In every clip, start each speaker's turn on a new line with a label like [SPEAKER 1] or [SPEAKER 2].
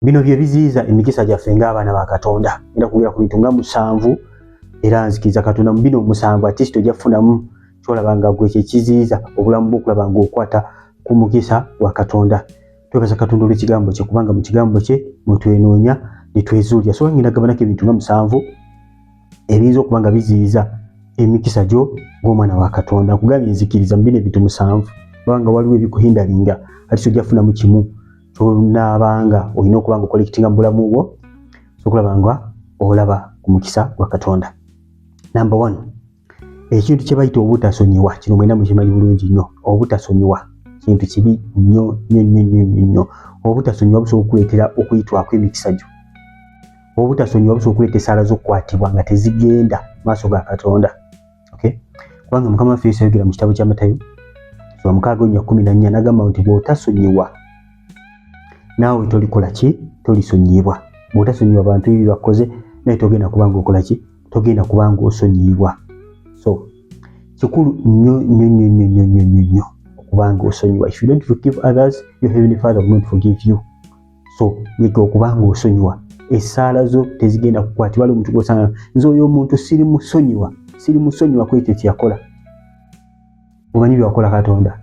[SPEAKER 1] Bino bye biziyiza emikisa gyaffe ng'abaana ba Katonda. Ngenda kwogera ku bintu nga 7, era nzikiriza Katonda mu bino 7 at least ojja kufunamu ky'olaba nga gwe kye kiziyiza obulamu bwo okulaba ng'okwata ku mukisa gwa Katonda. Twebaza Katonda olw'ekigambo kye, kubanga mu kigambo kye mwe twenoonya ne twezuulira. So ngenda kugabanako ebintu nga 7 ebiyinza okuba nga biziyiza emikisa gyo ng'omwana wa Katonda. Nkugambye nzikiriza mu bino ebintu 7, kubanga waliwo ebikuhindalinga, at least ojja kufunamu kimu kyonaabanga olina okuba nga ocollectinga mu bulamu bwo, okulaba nga olaba ku mukisa gwa Katonda. Number 1, ekintu kye bayita obutasonyiwa. Kino mwena mukimanyi bulungi nnyo. Obutasonyiwa kintu kibi nnyo nnyo nnyo nnyo nnyo nnyo. Obutasonyiwa busobola okukuleetera okuyitwako emikisa gyo. Obutasonyiwa busobola okuleeta essaala z'okukwatibwa nga tezigenda maaso ga Katonda. Okay? Kubanga Mukama waffe Yesu ayogera mu kitabo kya Matayo sura 6:14, n'agamba nti bw'otasonyiwa naawe tolikola ki? Tolisonyiyibwa. Bw'otasonyiwa bantu ebibi bakoze, naye togenda kuba ng'okola ki? Togenda kuba ng'osonyiyibwa. So kikulu nnyo nnyo nnyo nnyo nnyo nnyo nnyo nnyo okuba ng'osonyiwa. If you don't forgive others, your heavenly Father will not forgive you. So yiga okuba ng'osonyiwa, essaala zo tezigenda kukwatibwa. Ali omuntu gw'osanga, nze oyo omuntu siri musonyiwa, siri musonyiwa ku ekyo kyeyakola. Omanyi byewakola Katonda?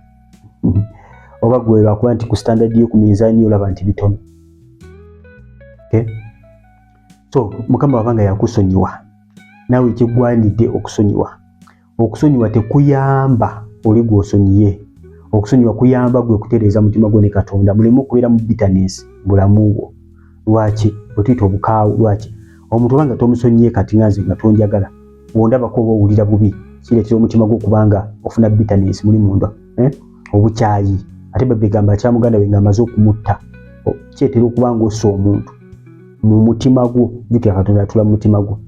[SPEAKER 1] Oba gwe lwakuba nti ku standard yo, ku minzaani olaba nti bitono. Okay? So Mukama wabanga yakusonyiwa, naawe kigwanidde okusonyiwa. Okusonyiwa tekuyamba oli gw'osonyiye, okusonyiwa kuyamba gwe kutereeza mutima gwo ne Katonda, muleme okubeera mu bitterness bulamu bwo. Lwaki otuyita obukaawu? Lwaki omuntu obanga tomusonyiye? Kati nga nze nga tonjagala, bw'ondabako oba owulira bubi, kireetera omutima gwo okubanga ofuna bitterness muli munda, eh? Obukyayi. Ate Bayibuli egamba akya muganda we ng'amaze okumutta. Kireetera okuba ng'ossa omuntu mu mutima gwo. Jjukira Katonda atula mu mutima gwo.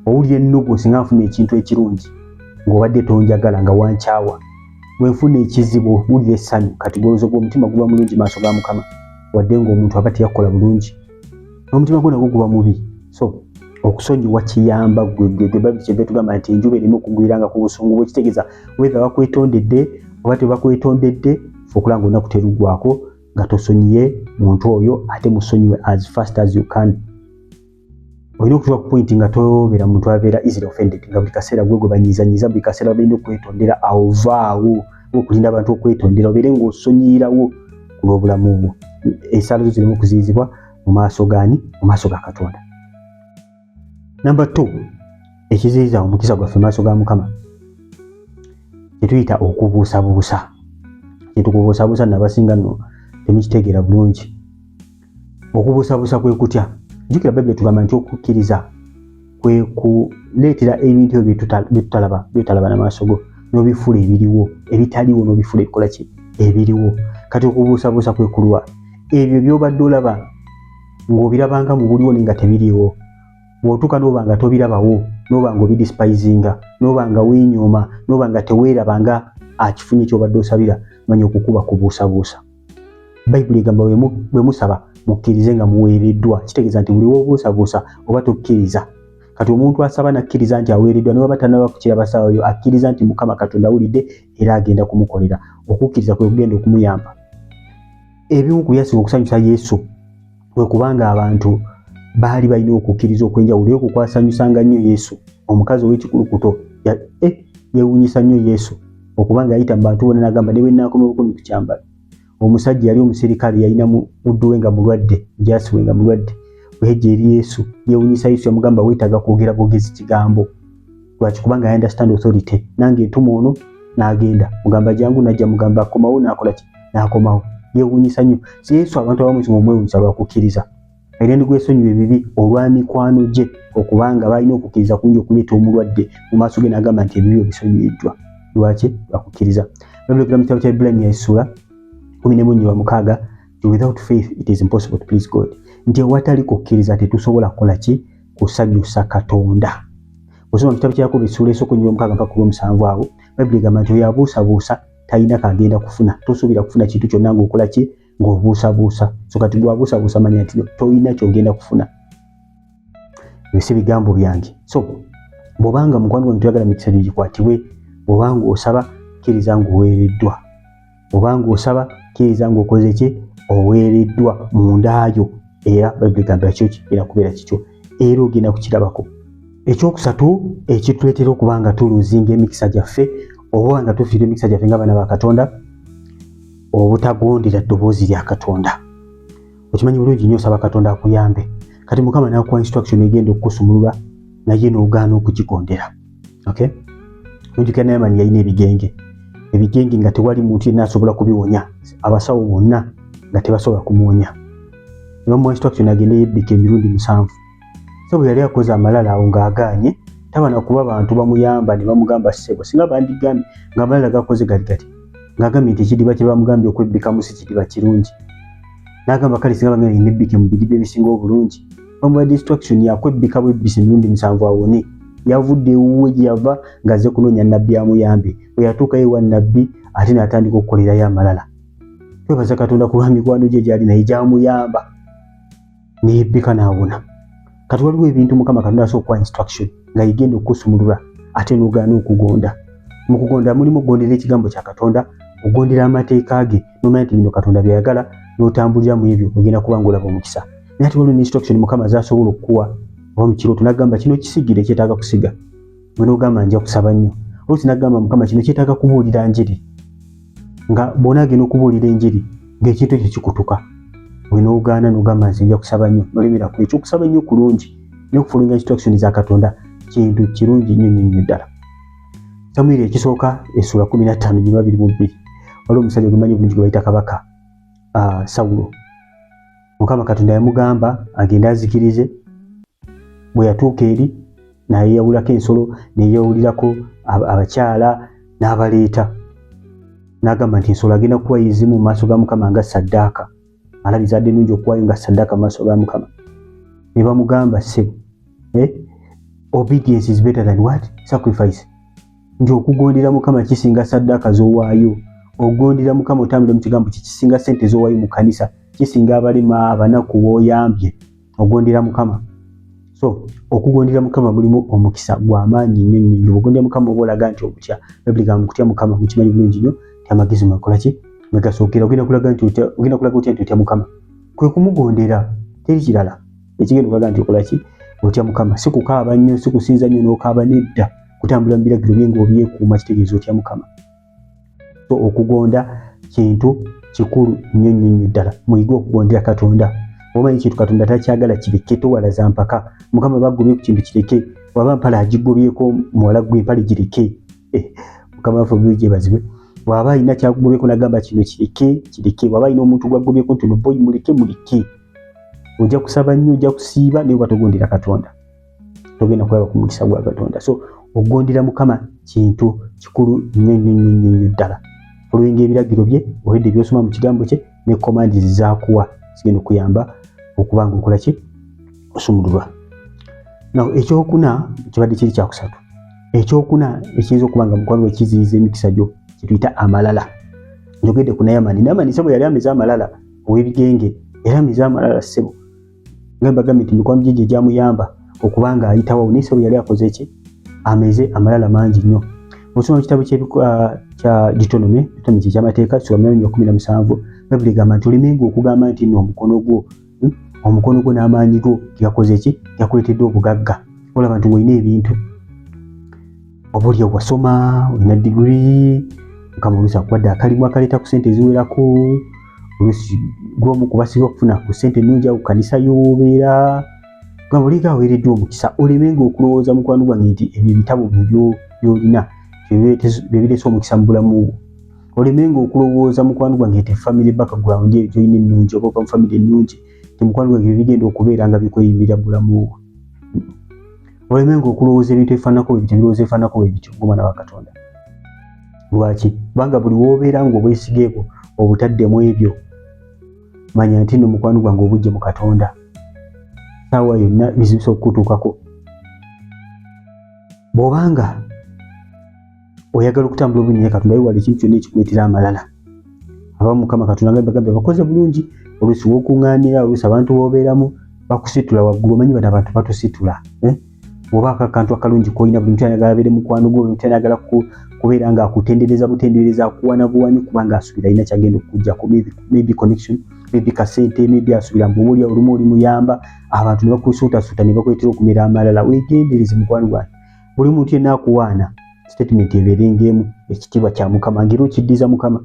[SPEAKER 1] Owulira ennugu singa nfuna ekintu ekirungi ng'obadde tonjagala, nga wankyawa, bwe nfuna ekizibu owulira essanyu. Kati golowooza gwe omutima guba mulungi maaso ga Mukama, wadde ng'omuntu aba teyakola bulungi, n'omutima gwo nagwo guba mubi. So okusonyiwa kiyamba gwe gwe gwe. Bayibuli kyeva tugamba nti enjuba ereme okugwiranga ku busungu bwe. Kitegeeza whether bakwetondedde oba tebakwetondedde, fe okulaba nga olunaku teruggwako nga tosonyiye muntu oyo. Ate musonyiwe as fast as you can. Olina okutuuka ku point nga tobeera muntu abeera easily offended, nga buli kaseera gwe gwe banyiizanyiiza, buli kaseera balina okwetondera. Awo vaawo okulinda abantu okwetondera, obeere ng'osonyiyirawo ku lw'obulamu bwo, essaala zo zirimu okuziyizibwa mu maaso gaani? Mu maaso ga Katonda. Number 2, ekiziyiza omukisa gwaffe mu maaso ga Mukama kyetuyita okubuusabuusa. Kyetukubuusabuusa, nabasinga nno temukitegeera bulungi. Okubuusabuusa kwe kutya? Jjukira Bayibuli etugamba nti okukkiriza kwe kuleetera ebintu ebyo byetutalaba, byotalaba n'amaaso go, n'obifuula ebiriwo, ebitaliwo n'obifuula ebikola ki? Ebiriwo. Kati okubuusabuusa kwe kulwa ebyo by'obadde olaba ng'obirabanga mu buliwo naye nga tebiriiwo. Bw'otuuka n'oba nga tobirabawo, n'oba nga obidespisinga, n'oba nga weenyooma, n'oba nga teweeraba nga akifunye ky'obadde osabira, manya okukuba kubuusabuusa. Bayibuli egamba bwe musaba mukkirize nga muweereddwa. Kitegeeza nti buli w'obuusabuusa oba tokkiriza. Kati omuntu asaba nakkiriza nti aweereddwa, ne waba tannaba kukiraba ssaawa yo, akkiriza nti Mukama Katonda awulidde era agenda kumukolera. Okukkiriza kwe kugenda okumuyamba. Ebimu ku byasinga okusanyusa Yesu kwe kubanga abantu baali balina okukkiriza okw'enjawulo. Era okwo kwasanyusanga nnyo Yesu. Omukazi ow'ekikulukuto yeewuunyisa nnyo Yesu okubanga yayita mu bantu bonna n'agamba, ne bwe nnaakoma obukumi ku kyambalo. Omusajja yali omuserikale, yalina muddu we nga mulwadde, mujaasi we nga mulwadde, bweyajja eri Yesu yeewuunyisa Yesu, yamugamba weetaaga kwogera bwogezi kigambo. Lwaki? Kubanga I understand authority. Nange ntuma ono n'agenda, mugamba jangu, najja, mugamba akomawo, n'akola ki? N'akomawo. Yeewuunyisa nnyo Yesu. Abantu abamu singa omwewuunyisa lwakukkiriza. Era ndigwesonyiwa ebibi olwa mikwano gye, okubanga balina okukkiriza kungi okuleeta omulwadde mu maaso ge n'agamba nti ebibi obisonyiyiddwa. Lwaki? Lwakukkiriza. Bayibuli mu kitabo kya Ibbulaniya essula 11:6 nti without faith it is impossible to please God, nti ewatali kukkiriza tetusobola kukola ki? Kusanyusa Katonda. Osoma mu kitabo kya Yakobo essula 1 olunyiriri 6 mpaka ku 7 awo, Bayibuli egamba nti oyo abuusabuusa talina kagenda kufuna. Tosuubira kufuna kintu kyonna ng'okola ki? Ng'obuusabuusa. So kati gwabuusabuusa, manya nti tolina kyogenda kufuna. Ebyo si bigambo byange. So bw'obanga mukwano gwange toyagala mikisa gyo gikwatibwe, bw'obanga osaba kkiriza ng'oweereddwa. Bw'obanga osaba kkiriza ng'okoze ki? Oweereddwa mundaayo. Era Bayibuli egamba kyo kigenda kubeera kikyo, era ogenda kukirabako. Ekyokusatu ekituleetera okuba nga tuluzinga emikisa gyaffe oba nga tufiirwa emikisa gyaffe ng'abaana ba Katonda, obutagondera ddoboozi lya Katonda. Okimanyi bulungi nnyo, osaba Katonda akuyambe, kati Mukama n'akuwa instruction egenda okukusumulula, naye n'ogaana okugigondera. Okay, ojjukira Naamani yalina ebigenge, ebigenge nga tewali muntu yenna asobola kubiwonya, abasawo bonna nga tebasobola kumuwonya. Ne bamuwa instruction agende yebbika emirundi 7. So bwe yali akoze amalala awo ng'agaanye, taba na kuba bantu bamuyamba ne bamugamba, "Ssebo, singa bandigambye ng'amalala gakoze gali gati," ng'agambye nti ekidiba kye bamugambye okwebbikamu si kidiba kirungi. N'agamba, "Kale singa bangambye nebbike mu bidiba ebisinga obulungi." Bamuwa instruction yakwebbika bwebbisi emirundi 7 awone. Yavudde ewuwe gye yava ng'azze kunoonya nabbi amuyambe. Bwe yatuukayo ewa nabbi, ate n'atandika okukolerayo amalala. Twebaza Katonda kuba mikwano gye gyali naye gyamuyamba, neyebbika n'awona. Kati waliwo ebintu Mukama Katonda asobola okuwa instruction nga yegenda okukusumulula, ate n'ogaana okugonda. Mu kugonda mulimu okugondera ekigambo kya Katonda, ogondera amateeka ge, n'omanya nti bino Katonda byayagala, n'otambulira mu ebyo, ogenda kuba ng'olaba omukisa. Naye ate waliwo ne instruction Mukama z'asobola okukuwa oba mu kirooto, n'agamba, "Kino kisigire, kyetaaga kusiga," gwe n'ogamba, "Nja kusaba nnyo." Oluusi n'agamba, "Mukama, kino kyetaaga kubuulira njiri," nga bw'onaagenda okubuulira enjiri ng'ekintu ekyo kikutuka, gwe n'ogaana n'ogamba, "Nze nja kusaba nnyo," n'olemera ku ekyo. Okusaba ennyo kulungi, naye okufollowinga instruction za Katonda kintu kirungi nnyo nnyo nnyo ddala. Samwiri ekisooka essula 15:22, waliwo omusajja gwemanyi obulungi gwe bayita Kabaka Sawulo. Mukama Katonda yamugamba agende azikirize. Bwe yatuuka eri, nayeyawulako ensolo, neyeyawulirako abakyala, n'abaleeta, n'agamba nti ensolo agenda kuwayo ezimu mu maaso ga Mukama nga saddaaka, alaba ezadde ennungi okuwayo nga saddaaka mu maaso ga Mukama. Ne bamugamba, "Ssebo, eh? Obedience is better than what? Sacrifice." Nti okugondera Mukama kisinga saddaaka z'owaayo. Ogondera Mukama, otambulira mu kigambo kye, kisinga sente z'owaayo mu kanisa, kisinga abalema, abanaku b'oyambye. Ogondera Mukama. So okugondera Mukama mulimu omukisa gw'amaanyi nnyo nnyo nnyo. Ogondera Mukama oba olaga nti omutya. Bayibuli gamba mukutya Mukama, mukimanyi bulungi nnyo nti amagezi mwekola ki? Mwegasookera. Ogenda kulaga otya nti otya Mukama? Kwe kumugondera, teri kirala ekigenda okulaga nti okola ki? Otya Mukama. Si kukaaba nnyo, si kusinza nnyo n'okaaba, nedda. Kutambula mu biragiro bye ng'obyekuuma kitegeeza otya Mukama. So okugonda kintu kikulu nnyo nnyo nnyo ddala. Muyige okugondera Katonda. Omanyi ekintu Katonda takyagala, kireke, towalaza mpaka. Mukama bagobye ku kintu, kireke. Waba mpale agigobyeko, muwala gwe, empale gireke. Eh, Mukama waffe obulungi gyebazibwe. Bw'aba alina kyakugobyeko nagamba, "Kino kireke," kireke. Bw'aba alina omuntu gwagobyeko nti, "No boy, muleke," muleke. Ojja kusaba nnyo, ojja kusiiba, naye oba togondera Katonda, togenda kulaba ku mukisa gwa Katonda. So okugondera Mukama kintu kikulu nnyo nnyo nnyo nnyo nnyo ddala. Olwenga ebiragiro bye olwedde byosoma mu kigambo kye ne commands zaakuwa zigenda okuyamba okuba nga okola ki? Osumululwa. Now ekyokuna kibadde kiri kyakusatu. Ekyokuna ekiyinza okuba nga mukwano ekiziyiza emikisa gyo kyetuyita amalala. Njogedde ku Nayamani. Nayamani, ssebo, yali ameze amalala, ow'ebigenge, era ameze amalala, ssebo, nga mbagambye nti mikwano gye gye gyamuyamba okuba nga ayitawo, naye ssebo yali akoze ki? Ameze amalala mangi nnyo. Osoma mu kitabo kya Deuteronomy, Deuteronomy kyekyamateeka, sura 17, Bayibuli egamba nti olemenga okugamba nti nno omukono gwo, omukono gwo n'amaanyi go gakoze ki? Gakuleetedde obugagga. Olaba nti ng'olina ebintu, oba oli wasoma, olina diguri, Mukama oluusi akuwadde akalimu akaleeta ku ssente eziwerako, oluusi gw'omu ku basinga okufuna ku ssente ennungi awo ku kanisa y'obeera, gamba olinga aweereddwa omukisa. Olemenga okulowooza, mukwano gwange, nti ebyo ebitabo byo by'olina bye bireese omukisa mu bulamu bwo. Olemenga okulowooza, mukwano gwange, nti family background eyo gy'olina ennungi, oba ova mu family ennungi, nti mukwano gwange bye bigenda okubeera nga bikweyimirira mu bulamu bwo. Olemenga okulowooza ebintu ebifaananako bwe bityo, ebirowoozo ebifaananako bwe bityo ng'omwana wa Katonda. Lwaki? Kubanga buli w'obeera ng'obwesige bwo obutaddemu ebyo, manya nti nno mukwano gwange obujje mu Katonda, saawa yonna bizibu bisobola okukutuukako. Bw'obanga oyagala okutambula obulungi naye Katonda, wewala ekintu kyonna ekikuleetera amalala. Abamu Mukama Katonda nga bagambye bakoze bulungi, oluusi w'okuŋŋaanira, oluusi abantu b'obeeramu bakusitula waggulu. Omanyi bano abantu batusitula, eh? Bw'obaako akantu akalungi k'olina, buli muntu ayagala abeere mukwano gwo, buli muntu ayagala kubeera ng'akutendereza butendereza, akuwana buwanyi, kubanga asuubira alina kyagenda okukuggyako, maybe connection, maybe kasente, maybe asuubira mbu oba oli olumu oli muyamba abantu ne bakusuutasuuta ne bakuleetera okumera amalala. Weegendereze, mukwano gwange. Buli muntu yenna akuwaana, statement ebeere ng'emu: ekitiibwa kya Mukama, ng'era okiddiza Mukama.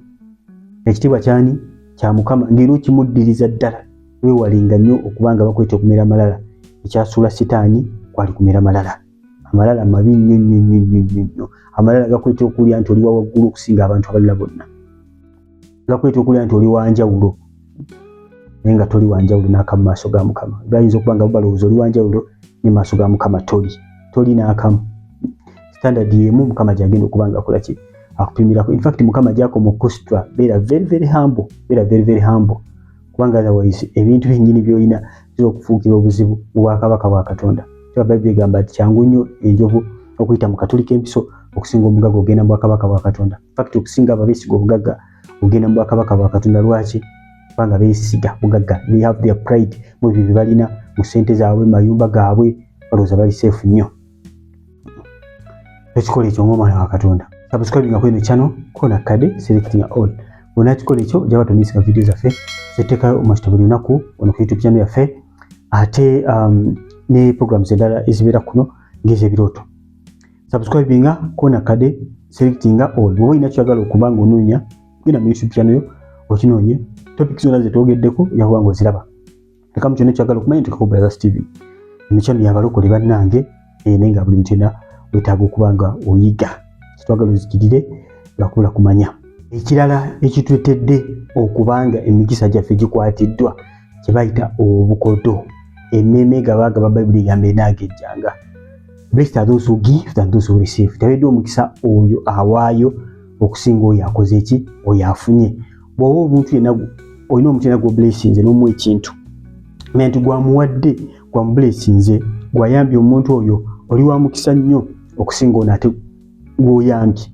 [SPEAKER 1] Ekitiibwa kyani? Kya Mukama, ng'era okimuddiriza ddala. Weewalenga nnyo okuba nga bakweta okumera amalala. Ekyasuula Sitaani kwali kumera malala. Amalala mabi nnyo nnyo nnyo nnyo nnyo nnyo. Amalala gakweta okulya nti oli wa waggulu okusinga abantu abalala bonna, gakweta okulya nti oli wanjawulo, naye nga toli wanjawulo n'akamu maaso ga Mukama. Bayinza okuba nga balowooza oli wanjawulo, ne maaso ga Mukama toli n'akamu. Standard yemu Mukama gyagenda okuba nga akola ki? Akupimirako. In fact, Mukama gyakoma okusitula, beera very very humble, beera very very humble, kubanga otherwise ebintu byennyini byolina bisobola okufuukira obuzibu mu bwakabaka bwa Katonda. Kyaba Bayibuli egamba nti kyangu nnyo enjovu okuyita mu katuli k'empiso okusinga omugagga ogenda mu bwakabaka bwa Katonda. In fact, okusinga abo abeesiga obugagga ogenda mu bwakabaka bwa Katonda. Lwaki? Kubanga beesiga bugagga. They have their pride mu ebyo bye balina, mu ssente zaabwe, mu mayumba gaabwe, balowooza bali safe nnyo. Ekikola ekyo ng'omwana wa Katonda, subscribinga kweno channel, kona kade, selecting all. Bw'onaakikola ekyo, ojja batomisinga video zaffe zeteekayo omasito buli lunaku wano ku YouTube channel yaffe, ate ne programs endala ezibeera kuno ng'ez'ebirooto. Subscribinga, kona kade, selectinga all. Bw'oba olina kyoyagala okuba ng'onoonya, genda mu YouTube channel yo okinoonye. Topics zonna zetwogeddeko ojja kuba ng'oziraba. Lekamu kyonna kyagala okumanya, ntekako Brother Steven. Emikyano yabalokole bannange, naye nga buli muntu yenna wetaaga okuba nga oyiga, kitwagala ozikirire lwakubula kumanya. Ekirala ekituletedde okubanga emikisa gyaffe gikwatiddwa kye bayita obukodo. Emmeeme gabagaba, Bayibuli egamba enaagejjanga. Blessed are those who give than those who receive. Tabeddwa omukisa oyo awaayo okusinga oyo akoze eki? Oyo afunye. Bw'oba omuntu yenna, olina omuntu yenna gw'oblessinze n'omuwa ekintu, manya nti gwamuwadde, gwamublessinze, gwayambye omuntu oyo, oli wa mukisa nnyo okusinga ono ate gw'oyambye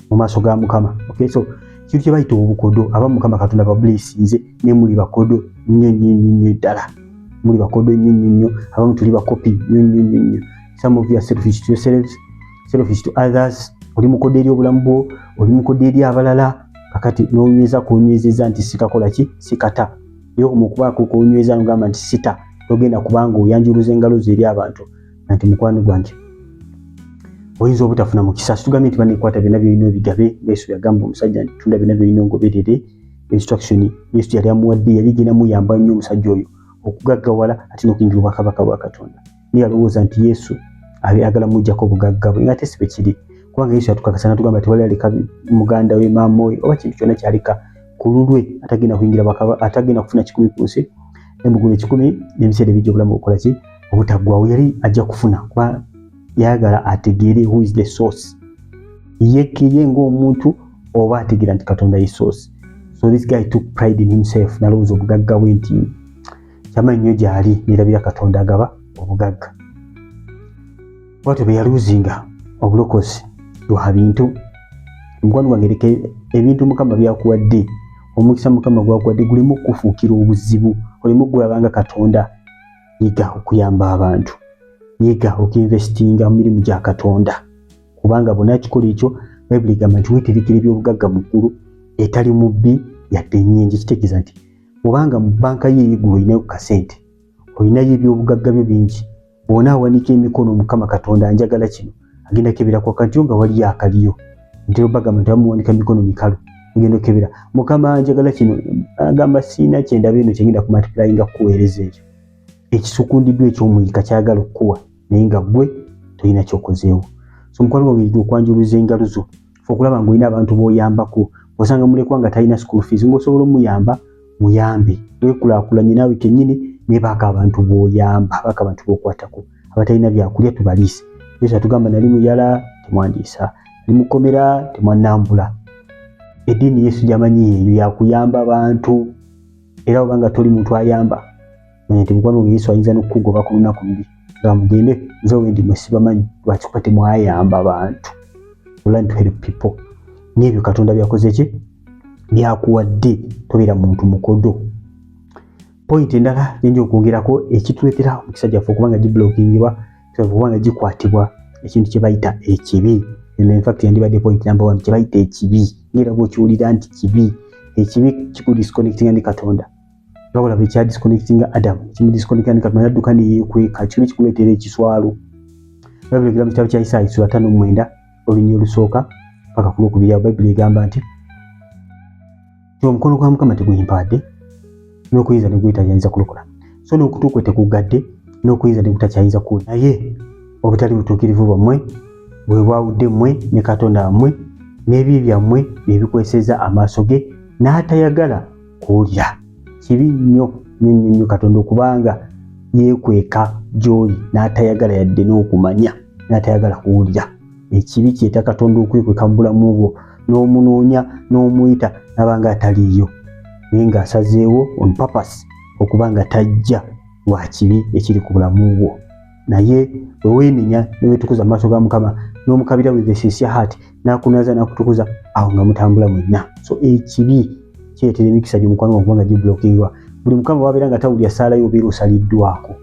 [SPEAKER 1] mu maaso ga Mukama. Okay, so kintu kye bayita obukodo. Aba Mukama Katonda bablessinze, ne muli bakodo nnyo nnyo nnyo nnyo ddala. Muli bakodo nnyo nnyo nnyo. Abamu tuli bakopi nnyo nnyo nnyo nnyo. Some of you are selfish to yourselves, selfish to others. Oli mukodo eri obulamu bwo, oli mukodo eri abalala. Kakati n'onyweza kunywezeza nti sikakola ki? Sikata. Yo mukubaako kunyweza nogamba nti sita, togenda kubanga oyanjuluza engalo zo eri abantu. Nti mukwano gwange, oyinza obutafuna mukisa. Situgambye nti banekwata byonna byolina obigabe, nga Yesu yagamba omusajja nti tunda byonna byolina ongoberere. Instruction Yesu yali amuwadde yali genda muyamba nnyo omusajja oyo okugaggawala ate n'okuyingira obwakabaka bwa Katonda, naye yalowooza nti Yesu ayagala muggyako obugagga bwe, nga ate si bwe kiri, kubanga Yesu yatukakasa natugamba tewali aleka muganda we, maama we, oba kintu kyonna kyaleka ku lulwe atagenda kuyingira, atagenda kufuna 100 ku nsi nemugulu 100 n'ebiseera ebijja obulamu okukola ki? Obutaggwawo. Yali ajja kufuna kuba yayagala ategeere who is the source, yekeye ng'omuntu oba ategeera nti Katonda ye source. So this guy took pride in himself, nalowooza obugagga bwe nti kyamanyi nnyo gyali, nerabira Katonda agaba obugagga. Bwatyo bwe yaluzinga obulokozi lwa bintu. Mukwano gwange, leka ebintu Mukama byakuwadde, omukisa Mukama gwakuwadde gulimu okukufuukira obuzibu, olimu gulabanga Katonda. Yiga okuyamba abantu, yiga okuinvestinga mu mirimu gya Katonda, kubanga bwonna kikola ekyo, Bayibuli egamba nti weeterekera ebyobugagga mu ggulu etali mubbi yadde ennyingi. Kitegeeza nti obanga mu banka ye ey'eggulu olinayo ku kasente, olinayo ebyobugagga byo bingi, bw'ona awanika emikono, "Mukama Katonda, njagala kino," agenda kebera ku akantyo nga waliyo akaliyo. Ntera obagamba nti bamuwanika mikono mikalu, ogenda okebera, "Mukama, njagala kino," agamba, "Siina kyendaba eno kyengenda kumultiplyinga kukuweereza ekyo ekisukundiddwa ekyomuyika kyagala okukuwa," naye nga ggwe tolina kyokozeewo. So mukwano gwange, yiga okwanjuluza engalo zo fe okulaba ng'olina abantu b'oyambako. Osanga mulekwa nga talina school fees, ng'osobola omuyamba, muyambe, weekulaakulanye naawe kennyini, naye baako abantu b'oyamba, baako abantu b'okwatako. Abatalina byakulya tubaliise. Yesu atugamba, "Nali muyala, temwandiisa, nali mukomera, temwannambula." Eddiini Yesu gyamanyi eyo yakuyamba bantu. Era obanga toli muntu ayamba, manya nti mukwano gwange, Yesu ayinza n'okukugoba ku lunaku luli nga mugende nze wendi mwe sibamanyi. Lwaki? Kuba temwayamba bantu. Learn to help people n'ebyo Katonda byakoze ki? Byakuwadde. Tobeera muntu mukodo. Point endala gyenja okwongerako ekituleetera omukisa gyaffe okuba nga giblockingibwa Kubanga gikwatibwa ekintu kye bayita ekibi. Eno infact yandibadde point number one, kye bayita ekibi. Ngera bw'okiwulira nti kibi, ekibi kikudisconnectinga ne Katonda. Wabula bwe kyadisconnectinga Adamu, kimudisconnectinga ne Katonda, nadduka neyeekweka. Kibi kikuleetera ekiswalo. Bayibuli egamba mu kitabo kya Isaaya sura 59, olunyiriri olusooka paka ku lwokubiri awo, Bayibuli egamba nti omukono gwa Mukama teguyimpadde, n'okuyinza ne guyitayinza kulokola, so n'okutu kwe tekugadde, n'okuyinza ne gutakyayinza kuwulira. Naye obutali butuukirivu bwammwe bwe bwawudde mmwe ne Katonda wammwe, n'ebibi byammwe bye bikweseza amaaso ge, n'atayagala kuwulira. Kibi nnyo nnyo nnyo nnyo Katonda okubanga yeekweka gy'oli n'atayagala yadde n'okumanya, n'atayagala kuwulira. Ekibi kyeta Katonda okwekweka mu bulamu bwo, n'omunoonya n'omuyita nabanga ataliiyo, naye ng'asazeewo on purpose okuba nga tajja lwa kibi ekiri ku bulamu bwo. Naye bwe weenenya ne weetukuza mu maaso ga Mukama n'omukabira with a sincere heart, n'akunaza n'akutukuza, awo nga mutambula mwenna. So ekibi kireetera emikisa gy'omukwano gwo kubanga giblockingwa. Buli Mukama wabeera nga tawulira ssaala yo, obeera osaliddwako.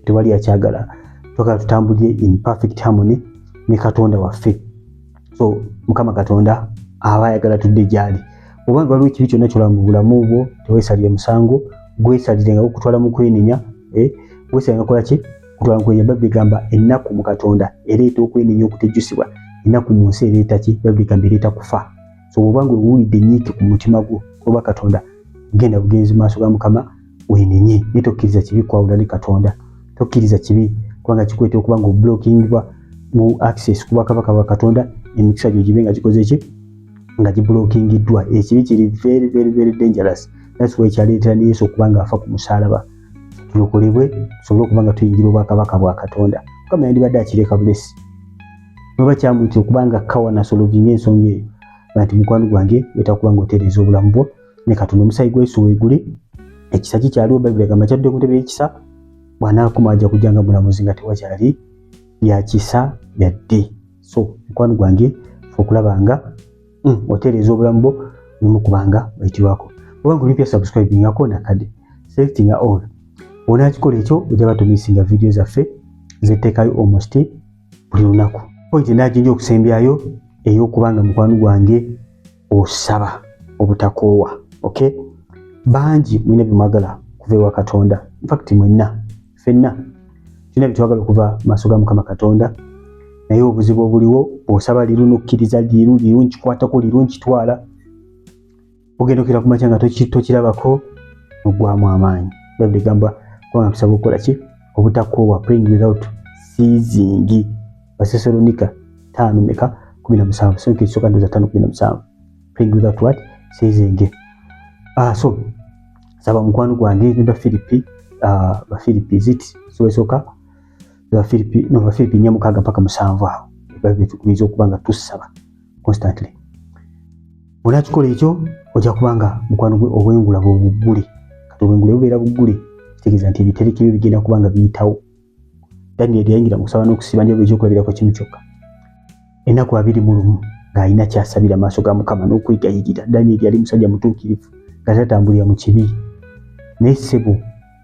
[SPEAKER 1] Tewali akyagala. Twagala tutambulire in perfect harmony ne Katonda waffe. So Mukama Katonda aba ayagala tudde gy'ali. Obanga waliwo ekibi kyonna kyolaba mu bulamu bwo, teweesalire musango, gwesalire nga gukutwala mu kwenenya, eh, wesalire nga kola ki? Kutwala mu kwenenya. Bayibuli egamba ennaku mu Katonda ereeta okwenenya okutejjusibwa, ennaku mu nsi ereeta ki? Bayibuli egamba ereeta kufa. So bw'obanga owulidde ennyiike ku mutima gwo oba Katonda, genda bugenzi mu maaso ga Mukama wenenye, naye tokkiriza kibi kwawula ne Katonda. Tokkiriza kibi kubanga kikuleetera okuba nga oblockingibwa mu access ku bwakabaka bwa Katonda, emikisa gyo gibe nga gikoze ki? Nga giblockingiddwa. Ekibi kiri very very very dangerous. That's why kyaleetera ne Yesu okuba nga afa ku musaalaba, tulokolebwe, tusobole okuba nga tuyingira obwakabaka bwa Katonda. Mukama yandibadde akireka bulesi noba kyamuyitira okuba nga kawa nasolvinga ensonga eyo nti mukwano gwange, wetaaga kuba nga otereeza obulamu bwo ne Katonda. Omusaayi gwa Yesu weeguli, ekisa kikyaliwo. Bayibuli egamba kyadde ku ntebe y'ekisa, bw'anaakoma ajja kujja nga mulamuzi nga tewakyali byakisa yadde. So mukwano gwange, fe okulaba nga otereeza obulamu bwo olimu kubanga oyitirwako. Obanga olipya, subscribingako nakadde, selectinga all. Onaakikola ekyo, ojja batomissinga video zaffe zeteekayo almost buli lunaku. Point naginja okusembyayo ey'okubanga mukwano gwange osaba obutakoowa. Okay, bangi mulina byemwagala kuva ewa Katonda. Infact mwenna, ffenna tulina byetwagala okuva maaso ga Mukama Katonda, naye obuzibu obuliwo, bw'osaba liru nokkiriza liru liru nkikwatako, liru nkitwala, ogenda okera ku makya nga tokirabako, ogwamu amaanyi. Bayibuli egamba kubanga tusaba okukola ki? Obutakoowa, praying without ceasing. Basesalonika 5 meka? 17. So ekisooka ndoza 5:17, praying without what? Ceasing. Ah, so saba mukwano gwange. Ne Bafiripi, Bafiripi zit so esooka Bafiripi, no, Bafiripi 4:6 mpaka 7 awo, Bayibuli etukubiriza okuba nga tusaba constantly. Onakikola ekyo, ojja kuba nga mukwano gwe obwengula bwobuggule. Kati obwengula bubeera buggule, kitegeeza nti ebitereke byo bigenda kuba nga biyitawo. Daniel yayingira mu kusaba n'okusiba, ndio ekyokulabirako kimu kyokka, ennaku 21 ng'alina kyasabira maaso ga Mukama n'okwegayirira. Daniel yali musajja mutuukirivu nga tatambulira mu kibi, naye ssebo,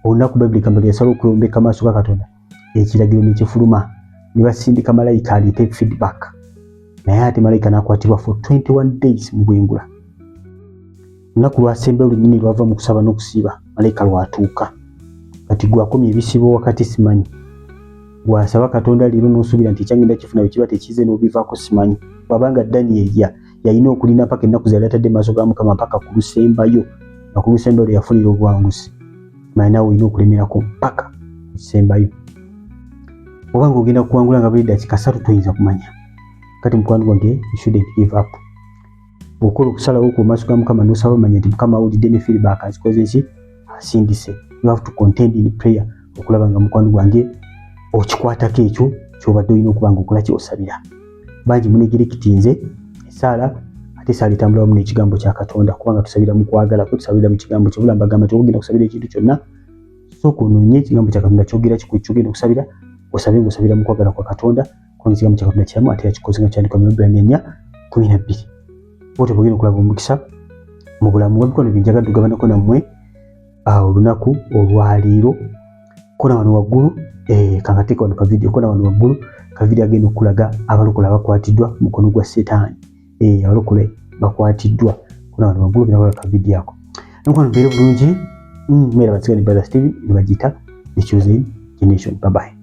[SPEAKER 1] olunaku Bayibuli egamba yasala okweyombeka maaso ga Katonda, ekiragiro ne kifuluma, ne basindika malayika aleete feedback, naye ate malayika n'akwatibwa for 21 days mu bwengula. Olunaku lwasembayo lwennyini lwava mu kusaba n'okusiiba, malayika lwatuuka. Kati gwakomya ebisibo wakati, simanyi gwasaba Katonda leero n'osuubira nti ekyangenda kifuna, bwe kiba tekize n'obivaako, simanyi. Bw'abanga Daniel yalina okulinda mpaka ennaku ze yali atadde maaso ga Mukama mpaka ku lusembayo, nga ku lusembayo lwe yafunira obuwanguzi, manya naawe olina okulemerako mpaka kukisembayo, oba nga ogenda kuwangula nga buli dakiika 3, toyinza kumanya. Kati mukwano gwange, you shouldn't give up. Bw'okola okusalawo ku maaso ga Mukama n'osaba, manya nti Mukama awulidde ne feedback azikoze ki? Asindise. You have to contend in prayer okulaba nga mukwano gwange okikwatako ekyo kyobadde olina okuba nga okola ki? Osabira. Bangi muneglectinze esaala, ate esaala etambula wamu n'ekigambo kya Katonda, kubanga tusabira mu kwagala kwe, tusabira mu kigambo kye. Bula mbagamba nti ogenda kusabira ekintu kyonna, sooka onoonye ekigambo kya Katonda kyogera kiku kyogenda okusabira, osabe ng'osabira mu kwagala kwa Katonda, kubanga ekigambo kya Katonda kiramu ate yakikoze nga kyandikwa mu Ebbulaniya 4:12. Bwotyo bwogenda okulaba omukisa mu bulamu. Bwemikono binjagadde tugabanako nammwe olunaku olwaleero. Kona wano waggulu, kangateeka wano ka video. Kona wano waggulu ka video agenda okulaga abalokole abakwatiddwa mukono gwa setaani. Abalokole bakwatiddwa. Kona wano waggulu genda ka video ako. Nkwano, mbeere bulungi. Mbeera basigani Brothers TV, ne bagiyita The Chosen Generation. Bye bye.